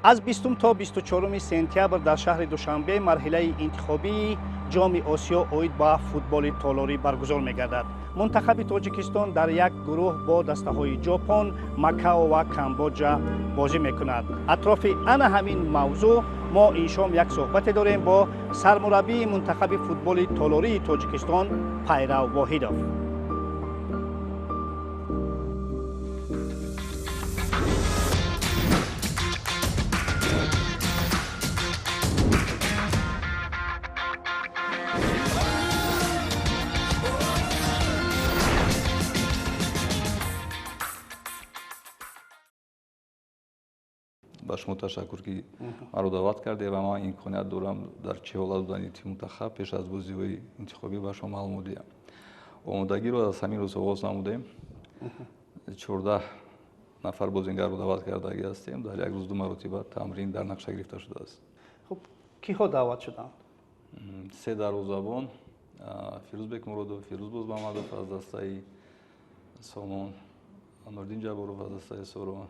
Аз 20 то 24 сентябр дар шаҳри Душанбе марҳилаи интихобии Ҷоми Осиё оид ба футболи толорӣ баргузор мегардад. Мунтахаби Тоҷикистон дар як гурӯҳ бо дастаҳои Ҷопон, Макао ва Камбоҷа бозӣ мекунад. Атрофи ана ҳамин мавзӯъ мо ин шом як суҳбате дорем бо сармураббии мунтахаби футболи толории Тоҷикистон Пайрав Воҳидов. Ба шумо ташаккур, ки маро даъват кардед ва ман имконият дорам дар чӣ ҳолат будани тими мунтахаб пеш аз бозиҳои интихобӣ ба шумо маълумот диҳам. Омодагиро аз ҳамин рӯз оғоз намудем. 14 нафар бозингарро даъват кардагӣ ҳастем. Дар як рӯз ду маротиба тамрин дар нақша гирифта шудааст. Хуб, киҳо даъват шуданд? Се дарвозабон: Фирӯзбек Муродов, Фирӯз Бозмамадов аз дастаи Сомон, Нуриддин Ҷабборов аз дастаи Соро,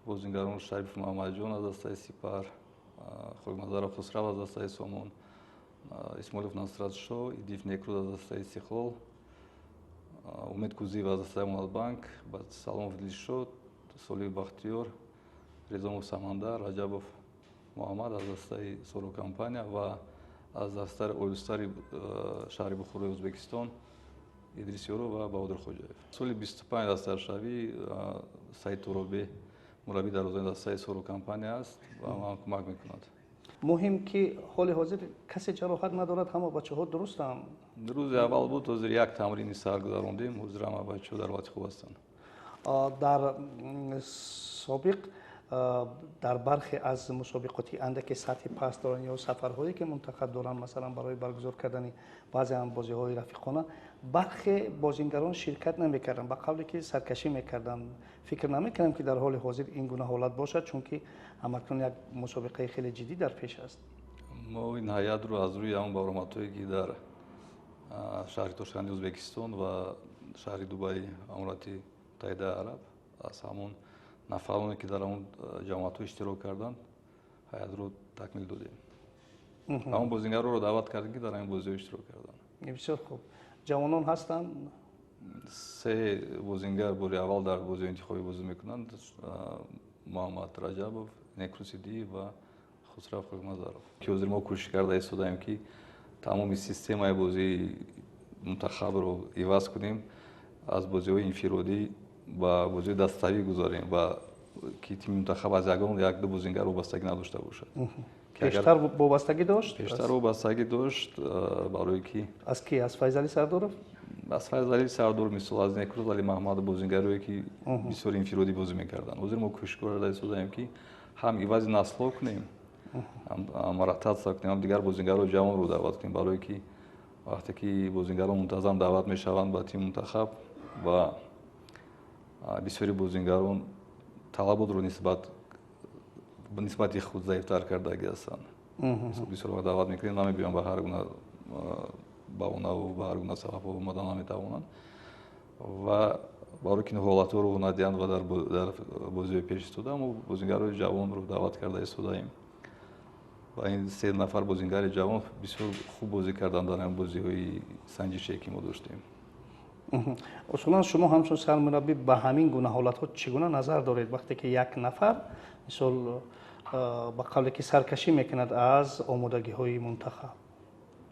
бозингарон Шарипов Муҳаммадҷон аз дастаи Сипар, Хокназаров Хусрав аз дастаи Сомон, Исмоилов Насратшо, Идиев Некруз аз дастаи Истиқлол, Умед Кузиев аз дастаи Амонатбанк, Саломов Дилшод, Солиев Бахтиёр, Резомов Самандар, Раҷабов Муҳаммад аз дастаи Соро компания ва аз дастаи Ойлустари шаҳри Бухорои Ӯзбекистон Идрис Ёров ва Баҳодур Хоҷаев. Соли 25 дастаршавӣ Саид Туробе мураббии дарвозаи дастаи Соро компания аст ва ман кӯмак мекунад. Муҳим ки ҳоли ҳозир касе ҷароҳат надорад, ҳама бачаҳо дурустанд. Рӯзи аввал буд, ҳозир як тамрини сар гузарондем, ҳозир ҳама бачаҳо дар ҳолати хуб ҳастанд. Дар собиқ дар бархе аз мусобиқоти андаке сатҳи паст доранд ё сафарҳое ки мунтахаб доранд, масалан барои баргузор кардани баъзе ҳам бозиҳои рафиқона, бархе бозингарон ширкат намекарданд, ба қавле ки саркашӣ мекарданд. Фикр намекунам ки дар ҳоли ҳозир ин гуна ҳолат бошад, чунки ҳамакнун як мусобиқаи хеле ҷиддӣ дар пеш аст. Мо ин ҳайатро аз рӯи ҳамон баромадҳое ки дар шаҳри Тошканди Ӯзбекистон ва шаҳри Дубаи Аморати Муттаҳидаи Араб аз ҳамон нафароне ки дар ҳамон ҷамоатҳо иштирок карданд ҳайатро такмил додем. Ҳамон бозингарҳоро даъват кардем, ки дар ҳамин бозиҳо иштирок карданд. Бисёр хуб. Ҷавонон ҳастанд? Се бозингар бори аввал дар бозиҳои интихобӣ бозӣ мекунанд: Муҳаммад Раҷабов, Некрус Идиев ва Хусрав Хокназаров. Ки ҳозир мо кӯшиш карда истодаем, ки тамоми системаи бозии мунтахабро иваз кунем, аз бозиҳои инфиродӣ ба бозиҳои даставӣ гузарем ва ки тими мунтахаб аз ягон як-ду бозингар вобастагӣ надошта бошад. Пештар вобастагӣ дошт? Пештар вобастагӣ дошт, барое ки Аз ки? Аз Файзалӣ Сардоров? Аз Файзалӣ Сардор, мисол, аз Некруз Али Маҳмадов, бозингарое ки бисёр инфиродӣ бозӣ мекарданд. Ҳозир мо кӯшиш карда истодаем, ки ҳам ивази наслҳо кунем, ҳам ротатсия кунем, ҳам дигар бозингарҳои ҷавонро даъват кунем, барое ки вақте ки бозингарон мунтазам даъват мешаванд ба тими мунтахаб ва бисёри бозингарон талаботро нисбати худ заифтар кардагӣ ҳастанд. Бисёр вақт даъват мекунем, намебиён, ба ҳар гуна баҳонаву ба ҳар гуна сабабҳо омада наметавонанд ва барои ки ин ҳолатҳо рӯ надиҳанд ва дар бозиҳои пеш истода мо бозингарҳои ҷавонро даъват карда истодаем ва ин се нафар бозингари ҷавон бисёр хуб бозӣ карданд дар ҳамин бозиҳои санҷише ки мо доштем. Усулан шумо ҳамчун сармураббӣ ба ҳамин гуна ҳолатҳо чӣ гуна назар доред, вақте ки як нафар мисол ба қавле ки саркашӣ мекунад аз омодагиҳои мунтахаб?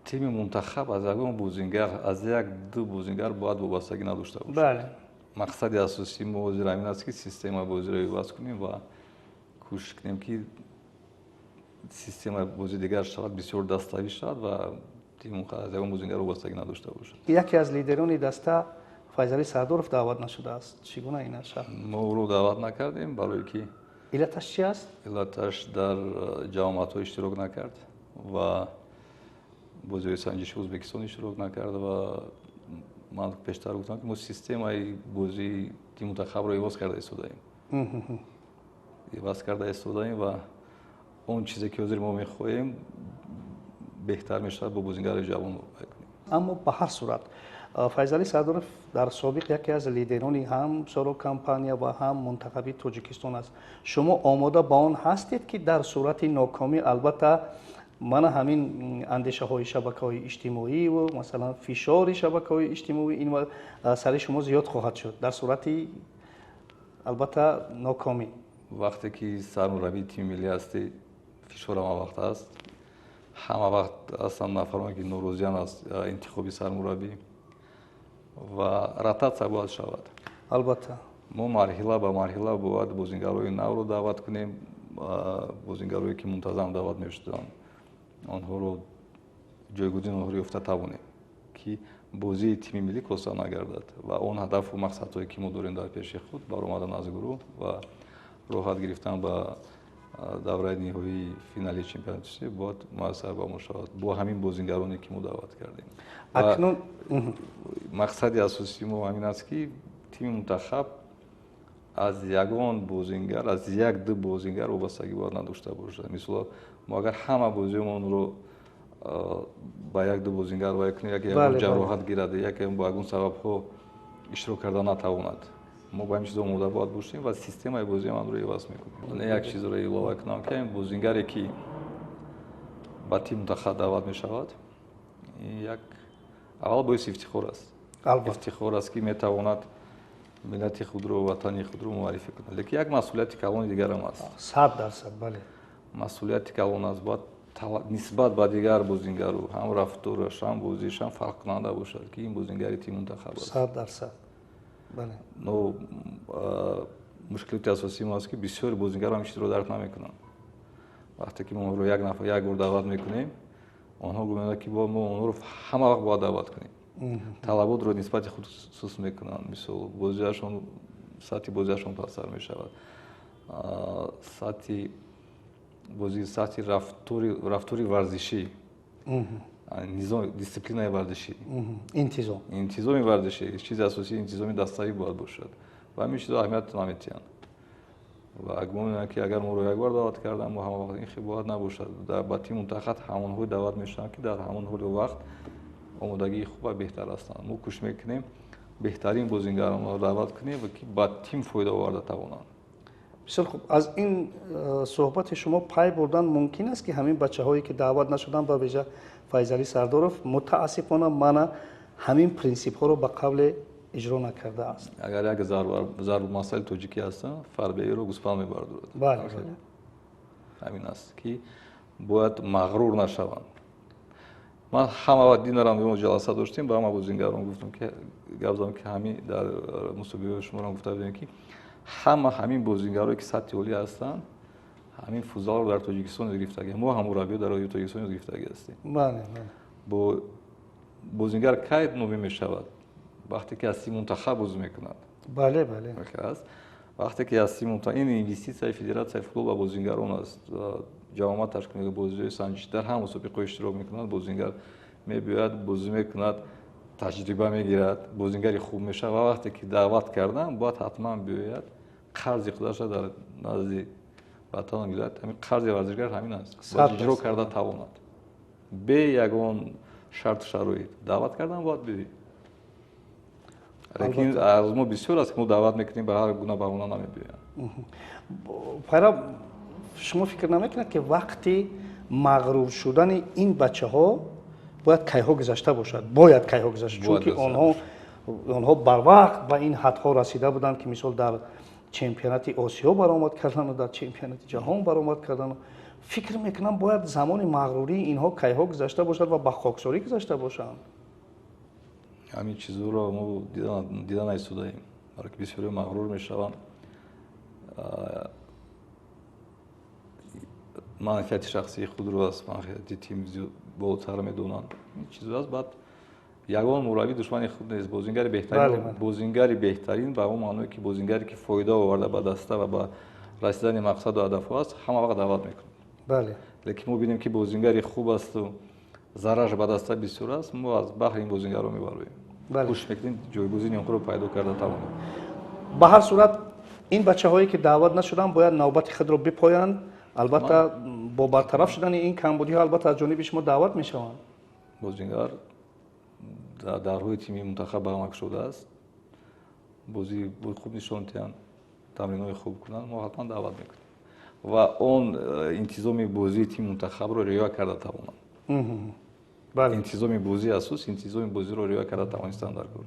Тими мунтахаб аз ягон бозингар, аз як ду бозингар бояд вобастагӣ надошта бошад. Мақсади асосии мо ҳозир ҳамин аст, ки системаи бозиро иваз кунем ва кӯшиш кунем, ки системаи бози дигар шавад, бисёр даставӣ шавад ва тими аз ягон бозингар вобастагӣ надошта бошад. Яке аз лидерони даста Файзалӣ Сардоров даъват нашудааст. Чӣ гуна ин аст? Мо ӯро даъват накардем, барое ки Иллаташ чи аст? Иллаташ дар ҷамоатҳо иштирок накард ва бозиҳои санҷиши Ӯзбекистон иштирок накард ва ман пештар гуфтам, ки мо системаи бозии тими мунтахабро иваз карда истодаем. Иваз карда истодаем ва он чизе ки ҳозир мо мехоҳем беҳтар мешавад бо бозингари ҷавон. Аммо ба ҳар сурат Файзалӣ Сардоров дар собиқ яке аз лидерони ҳам Соро компания ва ҳам мунтахаби Тоҷикистон аст. Шумо омода ба он ҳастед, ки дар сурати нокомӣ, албатта, мана ҳамин андешаҳои шабакаҳои иҷтимоӣ ва, масалан, фишори шабакаҳои иҷтимоӣ ин сари шумо зиёд хоҳад шуд дар сурати, албатта, нокомӣ? Вақте ки сармураббии тими миллӣ ҳастӣ, фишор ҳама вақт аст. Ҳама вақт ҳастанд нафароне, ки норозиянд аз интихоби сармураббӣ, ва ротатсия бояд шавад. Албатта. Мо марҳила ба марҳила бояд бозингарҳои навро даъват кунем. Бозингарҳое, ки мунтазам даъват мешуданд, онҳоро ҷойгузини онҳоро ёфта тавонем, ки бозии тими миллӣ коста нагардад ва он ҳадафу мақсадҳое, ки мо дорем дар пеши худ, баромадан аз гурӯҳ ва роҳат гирифтан ба давраи ниҳоии финали чемпионати, бояд муяссар ба мо шавад бо ҳамин бозингароне, ки мо даъват кардем. Акнун мақсади асосии мо ҳамин аст, ки тими мунтахаб аз ягон бозингар, аз як ду бозингар вобастагӣ бояд надошта бошад. Мисол, мо агар ҳама бозиёмонро ба як ду бозингар вай кунем, яке ягон ҷароҳат гирад, яке бо ягон сабабҳо иштирок карда натавонад, мо ба ҳамин чизо омода бояд бошем ва системаи бозиамонро иваз мекунем. Як чизро илова кунам, ки бозингаре, ки ба тим мунтахаб даъват мешавад, як аввал боиси ифтихор аст, ифтихор аст, ки метавонад миллати худро, ватани худро муаррифӣ кунад, лекин як масъулияти калони дигарам аст. 100%, бале. Масъулияти калон аст, бояд нисбат ба дигар бозингару ҳам рафтораш, ҳам бозиаш ҳам фарқкунанда бошад, ки ин бозингари тими мунтахаб аст. 100%, бале. Но мушкилоти асосии мо аст, ки бисёри бозингарро ҳамин чизро дарк намекунанд. Вақте ки мо онҳоро як нафар як бор даъват мекунем, онҳо гумонанд, ки мо онҳоро ҳама вақт бояд даъват кунем. Талаботро нисбати худ суст мекунанд. Мисол, бозиашон, сатҳи бозиашон пасттар мешавад, сатҳи бозӣ, сатҳи рафтори варзишӣ, низом, дисциплинаи варзишӣ. Интизом. Интизоми варзишӣ, чизи асосии интизоми даставӣ бояд бошад ва ҳамин чизо аҳамият намедиҳанд ва гумон мекунанд, ки агар моро як бор даъват карданд, мо ҳама вақт. Ин хел бояд набошад. Ба тими мунтахаб ҳамонҳое даъват мешаванд, ки дар ҳамон ҳоли вақт омодагии хуб ва беҳтар ҳастанд. Мо кӯшиш мекунем беҳтарин бозингаронро даъват кунем ва ки ба тим фоида оварда тавонанд. Бисёр хуб. Аз ин суҳбати шумо пай бурдан мумкин аст, ки ҳамин бачаҳое, ки даъват нашуданд, ба вижа Файзалӣ Сардоров, мутаассифона, мана ҳамин принсипҳоро ба қавле иҷро накардааст. Агар як зарбулмасали тоҷикӣ ҳастанд, фарбеиро гӯспанд мебардорад. Бале. Ҳамин аст, ки бояд мағрур нашаванд. Ман ҳама вақт динарам ҷаласа доштем, ба ҳама бозингарон гуфтам, ки гап задам, ки ҳамин дар мусобиқаи шуморо гуфта будем, ки ҳама ҳамин бозингарое, ки сатҳи олӣ ҳастанд, ҳамин футзалро дар Тоҷикистон ёд гирифтагӣ. Мо ҳам мураббиё дар Тоҷикистон ёд гирифтагӣ ҳастем. Бо бозингар кай номӣ мешавад? Вақте ки аз тими мунтахаб бозӣ мекунад. бале бале Аст вақте ки аз тими мунтахаб. Ин инвеститсияи федератсияи футбол ба бозингарон аст. Ҷамоат ташкил мекунад, бозиҳои санҷишӣ, дар ҳама мусобиқаҳо иштирок мекунад. Бозингар мебиёяд, бозӣ мекунад, таҷриба мегирад, бозингари хуб мешавад ва вақте ки даъват кардам, бояд ҳатман биёяд, қарзи худашро дар назди ватан миллат. Ҳамин қарзи варзишгар ҳамин аст, бояд иҷро карда тавонад. Бе ягон шарту шароит даъват кардан, бояд биёӣ. Лекин аз мо бисёр аст, ки мо даъват мекунем, ба ҳар гуна баҳона намебиёянд. Пайра, шумо фикр намекунед, ки вақти мағрур шудани ин бачаҳо бояд кайҳо гузашта бошад? Бояд кайҳо гузашта, чунки онҳо барвақт ба ин ҳадҳо расида буданд, ки мисол дар чемпионати Осиё баромад кардану дар чемпионати ҷаҳон баромад кардану. Фикр мекунам, бояд замони мағрурии инҳо кайҳо гузашта бошад ва ба хоксорӣ гузашта бошанд. Ҳамин чизҳоро мо дида наистодаем, балки бисёре мағрур мешаванд, манфиати шахсии худро аз манфиати тим болотар медонанд. Ин чизо аст. Баъд ягон мураббӣ душмани худ нест. Бозингари беҳтарин, бозингари беҳтарин ба он маъное, ки бозингаре, ки фоида оварда ба даста ва ба расидани мақсаду ҳадафҳо аст, ҳама вақт даъват мекунад. Лекин мо бинем, ки бозингари хуб асту зарараш ба даста бисёр аст, мо аз баҳри ин бозингарро мебароем, кӯшиш мекунем ҷойгузини онҳоро пайдо карда тавонем. Ба ҳар сурат, ин бачаҳое, ки даъват нашуданд, бояд навбати худро бипоянд. Албатта, бо бартараф шудани ин камбудиҳо, албатта, аз ҷониби шумо даъват мешаванд. Бозингар Дарҳои тими мунтахаб ба ҳама кушода аст. Бозии хуб нишон диҳанд, тамринҳои хуб кунанд, мо ҳатман даъват мекунем ва он интизоми бозии тими мунтахабро риоя карда тавонанд. Интизоми бозӣ, асос интизоми бозиро риоя карда тавонистанд дар кор.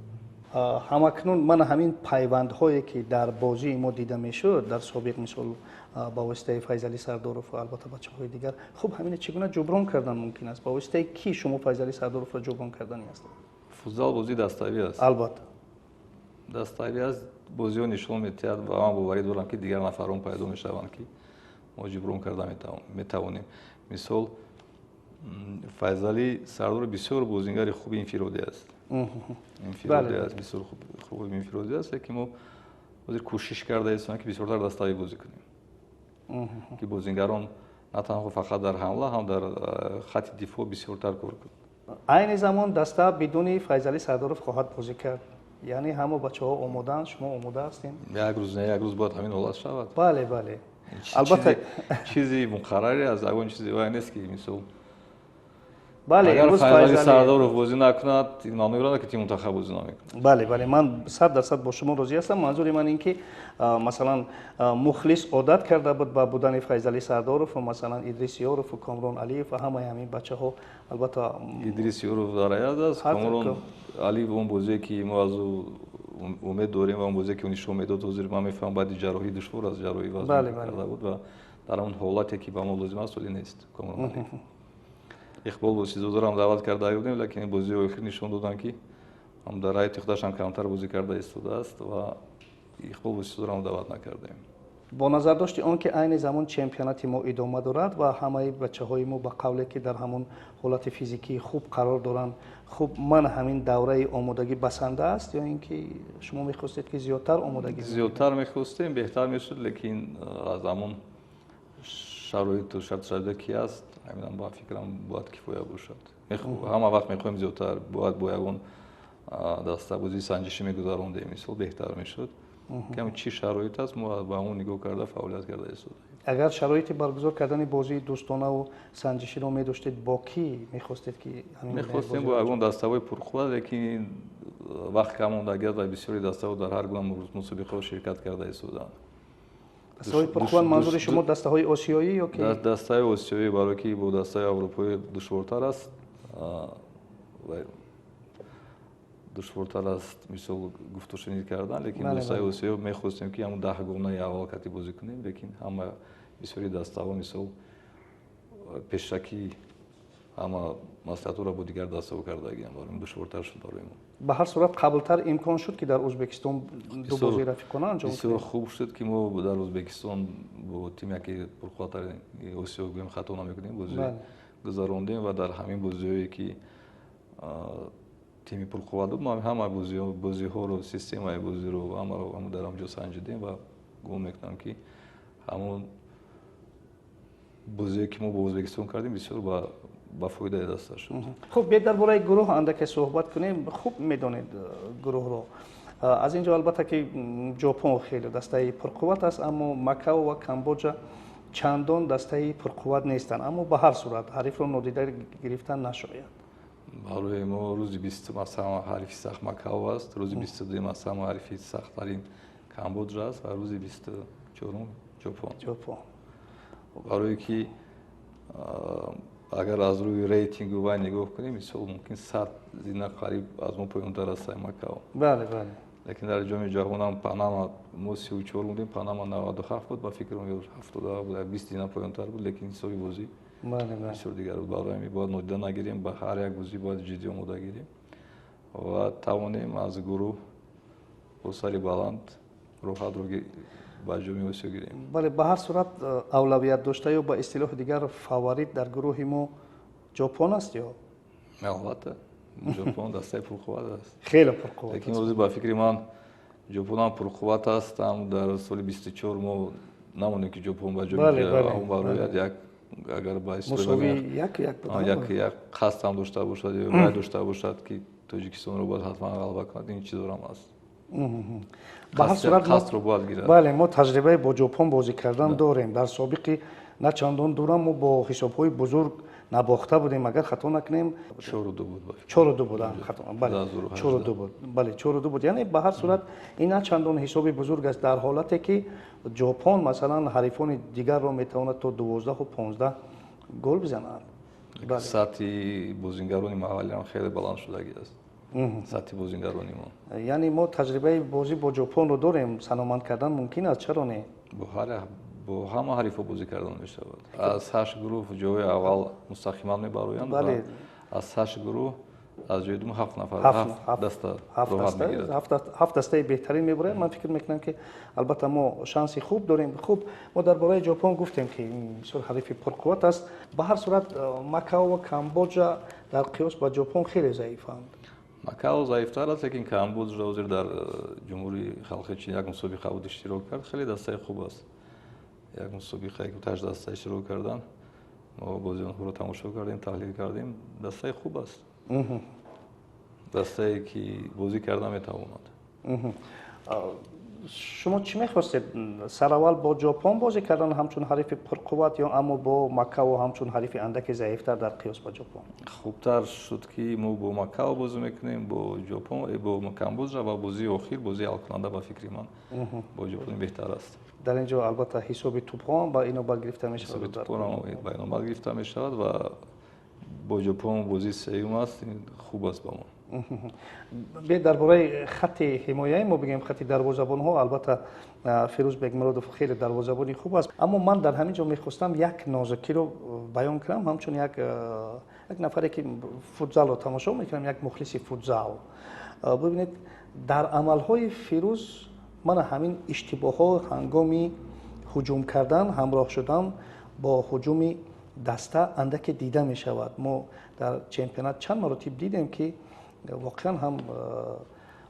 Ҳамакнун ман ҳамин пайвандҳое, ки дар бозии мо дида мешуд дар собиқ, мисол, ба воситаи Файзалӣ Сардоров ва албатта бачаҳои дигар, хуб, ҳамина чӣ гуна ҷуброн кардан мумкин аст? Ба воситаи кӣ шумо Файзалӣ Сардоровро ҷуброн карданӣ ҳастед? Футзал бозии даставӣ аст. Албатта. Даставӣ аст. Бозиҳо нишон медиҳад ва ман боварӣ дорам, ки дигар нафарон пайдо мешаванд, ки мо ҷуброн карда метавонем. Мисол, Файзалӣ Сардоров бисёр бозингари хуби инфиродӣ аст, инфиродӣ аст, бисёр хуби инфиродӣ аст, лекин мо ҳозир кӯшиш карда истем, ки бисёртар даставӣ бозӣ кунем, ки бозингарон на танҳо фақат дар ҳамла, ҳам дар хатти дифоъ бисёртар кор кунанд. Айни замон даста бидуни Файзалӣ Сардоров хоҳад бозӣ кард, яъне ҳама бачаҳо омодаанд, шумо омода ҳастем? Як рӯз не, як рӯз бояд ҳамин ҳолат шавад. Бале, албатта. Чизи муқарраре аст, ягон чизи вай нест, ки мисол, бале. Агар Файзалӣ Сардоров бозӣ накунад, ин маънои ро ки тими мунтахаб бозӣ намекунад. Бале, ман 100% бо шумо розӣ ҳастам. Манзури ман ин ки, масалан, мухлис одат карда буд ба будани Файзалӣ Сардоров ва, масалан, Идрис Ёров, Комрон Алиев ва ҳамаи ҳамин бачаҳо, албатта. Идрис Ёров дар ҳаят аст. Комрон Алиев, он бозие, ки мо аз ӯ умед дорем ва он бозие, ки ӯ нишон медод, ҳозир ман мефаҳмам, баъди ҷарроҳӣ душвор аст, ҷарроҳӣ вазн карда буд ва дар он ҳолате, ки ба мо лозим аст, ҳоле нест Комрон Алиев. Иқбол Босизодарам даъват карда будем, лекин бозии охир нишон доданд, ки ҳам дар ҳайати худаш ҳам камтар бозӣ карда истодааст ва Иқбол Босизодарам даъват накардем. Бо назардошти он ки айни замон чемпионати мо идома дорад ва ҳамаи бачаҳои мо, ба қавле ки, дар ҳамон ҳолати физикии хуб қарор доранд, хуб, ман ҳамин давраи омодагӣ басанда аст ё ин ки шумо мехостед, ки зиёдтар омодагӣ? Зиёдтар мехостем, беҳтар мешуд, лекин аз ҳамон шароиту шарту шароите ки аст, ҳаминам, ба фикрам, бояд кифоя бошад. Ҳама вақт мехоҳем зиёдтар, бояд бо ягон даста бозии санҷишӣ мегузарондем, мисол, беҳтар мешуд. Кам чӣ шароит аст, мо ба он нигоҳ карда фаъолият карда истодаем. Агар шароити баргузор кардани бозии дӯстонаву санҷиширо медоштед, бо кӣ мехостед, ки Мехостем бо ягон дастаҳои пурқувват, лекин вақт кам мондагӣ ва бисёри дастаҳо дар ҳар гуна мусобиқаҳо ширкат карда истодаанд. Дастаҳои пурқувват, манзури шумо дастаҳои осиёӣ ё ки? Дастаи осиёӣ, барое ки бо дастаи аврупоӣ душвортар аст, душвортар аст, мисол, гуфтушунид кардан. Лекин дастаи осиё мехостем, ки ҳамун 10-гонаи аввал кати бозӣ кунем, лекин ҳама бисёри дастаҳо, мисол, пешакӣ ҳама маслиҳатҳоро бо дигар дастаҳо кардагиам, барои душвортар шуд барои мо. Ба ҳар сурат, қаблтар имкон шуд, ки дар Ӯзбекистон ду бозии рафиқона анҷом? Бисёр хуб шуд, ки мо дар Ӯзбекистон бо тими яке пурқувваттари Осиё, гӯем, хато намекунем, бозӣ гузарондем ва дар ҳамин бозиҳое, ки тими пурқувват буд, мо ҳама бозиҳоро, системаи бозиро, ҳамаро дар ҳамҷо санҷидем ва гумон мекунам, ки ҳамон бозие, ки мо бо Ӯзбекистон кардем, бисёр ба фоидаи даста шуд. Хуб, биед дар бораи гурӯҳ андаке суҳбат кунем. Хуб медонед гурӯҳро. Аз ин ҷо, албатта, ки Ҷопон хеле дастаи пурқувват аст, аммо Макао ва Камбоҷа чандон дастаи пурқувват нестанд, аммо ба ҳар сурат ҳарифро нодида гирифтан нашояд. Барои мо рӯзи 20-ум аз ҳама ҳарифи сахт Макао аст, рӯзи 22-юм аз ҳама ҳарифи сахттарин Камбоҷа аст ва рӯзи 24-ум Ҷопон. Ҷопон. Барое ки агар аз рӯи рейтингу вай нигоҳ кунем, мисол, мумкин 100 зина қариб аз мо поёнтар аст Макао. бале бале Лекин дар Ҷоми ҷаҳонам Панама, мо 34 будем, Панама 97 буд, ба фикрам, ё 77 буд, 20 зина поёнтар буд, лекин ҳисоби бозӣ бисёр дигар буд. Барои ҳамин бояд нодида нагирем, ба ҳар як бозӣ бояд ҷиддӣ омода гирем ва тавонем аз гурӯҳ бо сари баланд роҳатро ба Ҷоми Осиё гирем. Бале, ба ҳар сурат, авлавият дошта ё ба истилоҳи дигар фаворит дар гурӯҳи мо Ҷопон аст ё? Албатта, Ҷопон дастаи пурқувват аст. Хеле пурқувват. Лекин ҳозир, ба фикри ман, Ҷопон ҳам пурқувват аст. Ҳам дар соли 24 мо намонем, ки Ҷопон ба ҷоми барояд. Як агар ба як як қасд ҳам дошта бошад ё вай дошта бошад, ки Тоҷикистонро бояд ҳатман ғалаба кунад, ин чизорам аст. Ба ҳар сурат, қасдро бояд гирад. Бале, мо таҷрибаи бо Ҷопон бозӣ кардан дорем. Дар собиқи на чандон дурам мо бо ҳисобҳои бузург Набохта будем, агар хато накунем. 4-2 буд. 4-2 буд, бале, 4-2 буд, бале, 4-2 буд. Яъне ба ҳар сурат ин на чандон ҳисоби бузург аст, дар ҳолате ки Ҷопон, масалан, ҳарифони дигарро метавонад то 12-15 гол бизанад. Сатҳи бозингарони маҳаллиам хеле баланд шудагӣ аст, сатҳи бозингарони мо. Яъне мо таҷрибаи бозӣ бо Ҷопонро дорем, саноманд кардан мумкин аст, чаро не? Бо ҳама ҳарифҳо бозӣ кардан мешавад. Аз ҳашт гурӯҳ ҷои аввал мустақиман мебароянд, аз ҳашт гурӯҳ аз ҷои дум ҳафт нафар, ҳафт даста роҳат мегирад. Ҳафт дастаи беҳтарин мебароянд. Ман фикр мекунам, ки албатта мо шанси хуб дорем. Хуб, мо дар бораи Ҷопон гуфтем, ки бисёр ҳарифи пурқувват аст. Ба ҳар сурат Макао ва Камбоҷа дар қиёс ба Ҷопон хеле заифанд. Макао заифтар аст, лекин Камбоҷа ҳозир дар Ҷумҳурии Халқи Чин як мусобиқа буд, иштирок кард, хеле дастаи хуб аст. Як мусобиқае ки ҳашт даста иштирок карданд, мо бозии онҳоро тамошо кардем, таҳлил кардем. Дастаи хуб аст, дастае ки бозӣ карда метавонад. Шумо чӣ мехостед сараввал: бо Ҷопон бозӣ кардан ҳамчун ҳарифи пурқувват ё аммо бо Макао ҳамчун ҳарифи андаке заифтар дар қиёс ба Ҷопон? Хубтар шуд, ки мо бо Макао бозӣ мекунем, бо Ҷопон, бо Камбоҷа, ва бозии охир, бозии ҳалкунанда, ба фикри ман, бо Ҷопон беҳтар аст. Дар ин ҷо албатта ҳисоби тӯбҳо ба инобат гирифта мешавад. Ҳисоби тӯбҳо ба инобат гирифта мешавад ва бо Ҷопон бозии сеюм аст, ин хуб аст ба мо. Биед, дар бораи хатти ҳимояи мо бигӯем, хатти дарвозабонҳо. Албатта, Фирӯз Бекмуродов хеле дарвозабони хуб аст, аммо ман дар ҳамин ҷо мехостам як нозукиро баён кунам, ҳамчун як нафаре ки футзалро тамошо мекунам, як мухлиси футзал. Бибинед, дар амалҳои Фирӯз мана ҳамин иштибоҳҳо ҳангоми ҳуҷум кардан, ҳамроҳ шудан бо ҳуҷуми даста андаке дида мешавад. Мо дар чемпионат чанд маротиб дидем, ки воқеан ҳам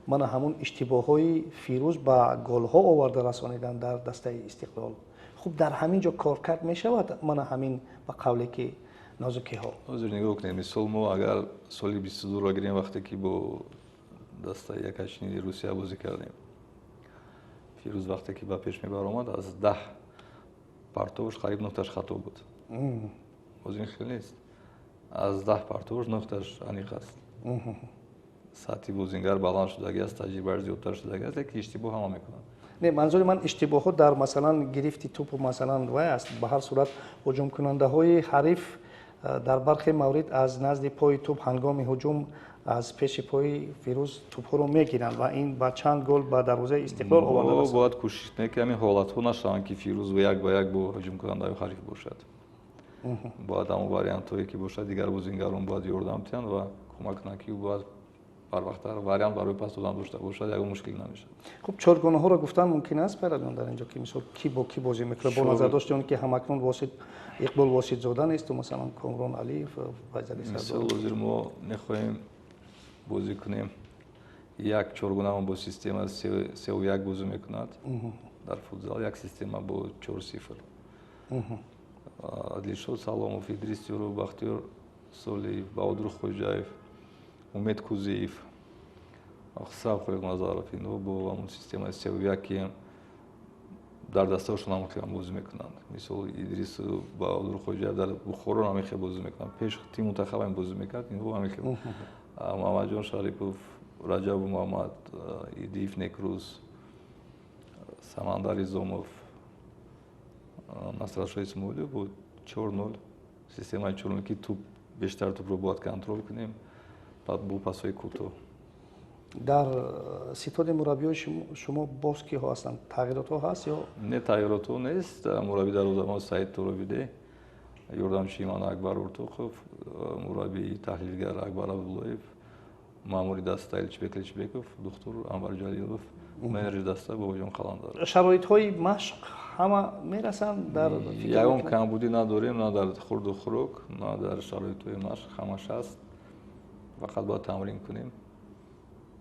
мана ҳамун иштибоҳҳои Фирӯз ба голҳо оварда расонидан дар дастаи Истиқлол. Хуб, дар ҳамин ҷо коркард мешавад, мана ҳамин, ба қавле ки, нозукиҳо? Ҳозир нигоҳ кунем, мисол, мо агар соли 22-ро гирем, вақте ки бо дастаи Якачини Русия бозӣ кардем, Фирӯз вақте ки ба пеш мебаромад, аз 10 партоваш қариб нӯҳташ хато буд. Боз ин хел нест, аз 10 партоваш нӯҳташ аниқ аст. Сатҳи бозингар баланд шудагӣ аст, таҷрибааш зиёдтар шудагӣ аст, лекин иштибоҳ ҳама мекунанд. Не, манзури ман иштибоҳҳо дар, масалан, гирифти тӯпу, масалан, вай аст. Ба ҳар сурат ҳуҷумкунандаҳои ҳариф дар бархе маврид аз назди пои тӯп ҳангоми ҳуҷум аз пеши пои Фирӯз тӯпҳоро мегиранд ва ин ба чанд гол ба дарвозаи Истиқлол оварда расонд. Бояд кӯшиш кунем, ки ҳамин ҳолатҳо нашаванд, ки Фирӯз як ба як бо ҳуҷумкунандаҳои ҳариф бошад. Бояд ҳамон вариантҳое ки бошад, дигар бозингарон бояд ёрдам диҳанд ва кӯмак кунанд, ки ӯ бояд барвақттар вариант барои пас додан дошта бошад, ягон мушкил намешавад. Хуб, чоргонаҳоро гуфтан мумкин аст, Пайравиён, дар инҷо, ки мисол ки бо ки бозӣ мекунад, бо назардошти он ки ҳамакнун Восит, Иқбол Воситзода несту, масалан, Комрон Алиев, Файзали Сардор? Мисол, ҳозир мо мехоҳем бозӣ кунем, як чоргонамо бо система 3-1 бозӣ мекунад дар футзал, як система бо 4-0. Адлишод Саломов, Идрис Юров, Бахтиёр Солиев, Баҳодур Хоҷаев, Умед Кузиев, Хусрав Холиқназаров, инҳо бо ҳамон системаи 3-1, ки дар дастаҳошон ҳамон хел бозӣ мекунанд. Мисол, Идрису Баҳодур Хоҷаев дар Бухоро ҳамин хел бозӣ мекунанд, пеш тим мунтахаб бозӣ мекард, инҳо ҳамин хел. Муҳаммадҷон Шарипов, Раҷабу Муҳаммад, Идиев Некрӯз, Самандар Изомов, Насратшоҳ Исмоилов бо 4-0, системаи 4-0, ки туп бештар, тӯпро бояд контрол кунем бо пасҳои кӯтоҳ. Дар ситоди мураббиёи шумо боз киҳо ҳастанд? Тағйиротҳо ҳаст ё? Не, тағйиротҳо нест. Мураббӣ дарвозабон Саид Торобиде, ёрдамчии ман Акбар Уртуқов, мураббии таҳлилгар Акбар Абдуллоев, маъмури даста Элчибек Элчибеков, духтур Анвар Ҷалилов, менеҷери даста Бобоҷон Қаландар. Шароитҳои машқ ҳама мерасанд дар? Ягон камбудӣ надорем, на дар хурду хӯрок, на дар шароитҳои машқ, ҳамаш ҳаст. Фақат бояд тамрин кунем,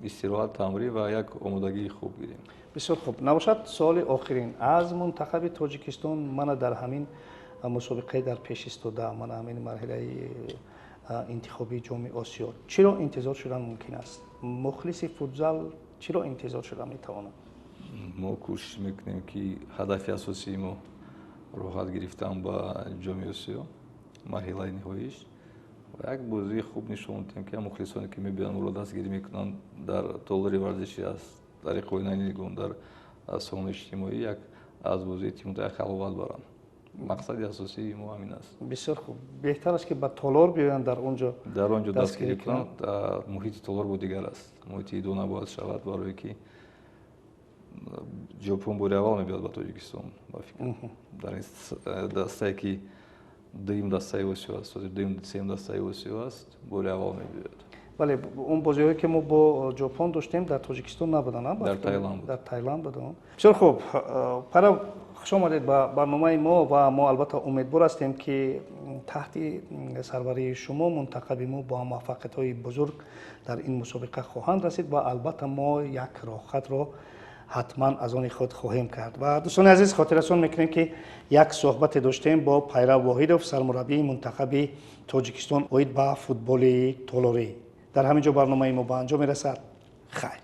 истироҳат, тамрин ва як омодагии хуб гирем. Бисёр хуб. Набошад, суоли охирин: аз мунтахаби Тоҷикистон мана дар ҳамин мусобиқаи дар пеш истода, мана ҳамин марҳилаи интихобии Ҷоми Осиё, чиро интизор шудан мумкин аст? Мухлиси футзал чиро интизор шуда метавонад? Мо кӯшиш мекунем, ки ҳадафи асосии мо роҳат гирифтан ба Ҷоми Осиё. Марҳилаи ниҳоиш ва як бозии хуб нишон додем, ки мухлисоне, ки мебиёянд, моро дастгирӣ мекунанд дар толори варзишӣ, аз тариқи оинаи нилгун, дар сомонаи иҷтимоӣ, як аз бозии тимута як ҳаловат баранд. Мақсади асосии мо ҳамин аст. Бисёр хуб, беҳтар аст, ки ба толор биёянд, дар он ҷо дар он ҷо дастгирӣ кунанд. Муҳити толор бо дигар аст, муҳити идо набояд шавад, барое ки Ҷопон бори аввал мебиёд ба Тоҷикистон, ба фикр, дар ин дастае, ки дуюм дастаи Осиё аст, дуюм, сеюм дастаи Осиё аст, бори аввал мебиёяд. Бале, он бозиҳое, ки мо бо Ҷопон доштем, дар Тоҷикистон набуданд. Дар Таиланд буд. Дар Таиланд буданд. Бисёр хуб, Пайрав, хуш омадед ба барномаи мо ва мо албатта умедвор ҳастем, ки таҳти сарварии шумо мунтахаби мо бо муваффақиятҳои бузург дар ин мусобиқа хоҳанд расид ва албатта мо як роҳхатро ҳатман аз они худ хоҳем кард. Ва дӯстони азиз, хотиррасон мекунем, ки як суҳбате доштем бо Пайрав Воҳидов, сармураббии мунтахаби Тоҷикистон оид ба футболи толорӣ. Дар ҳамин ҷо барномаи мо ба анҷом мерасад. Хайр.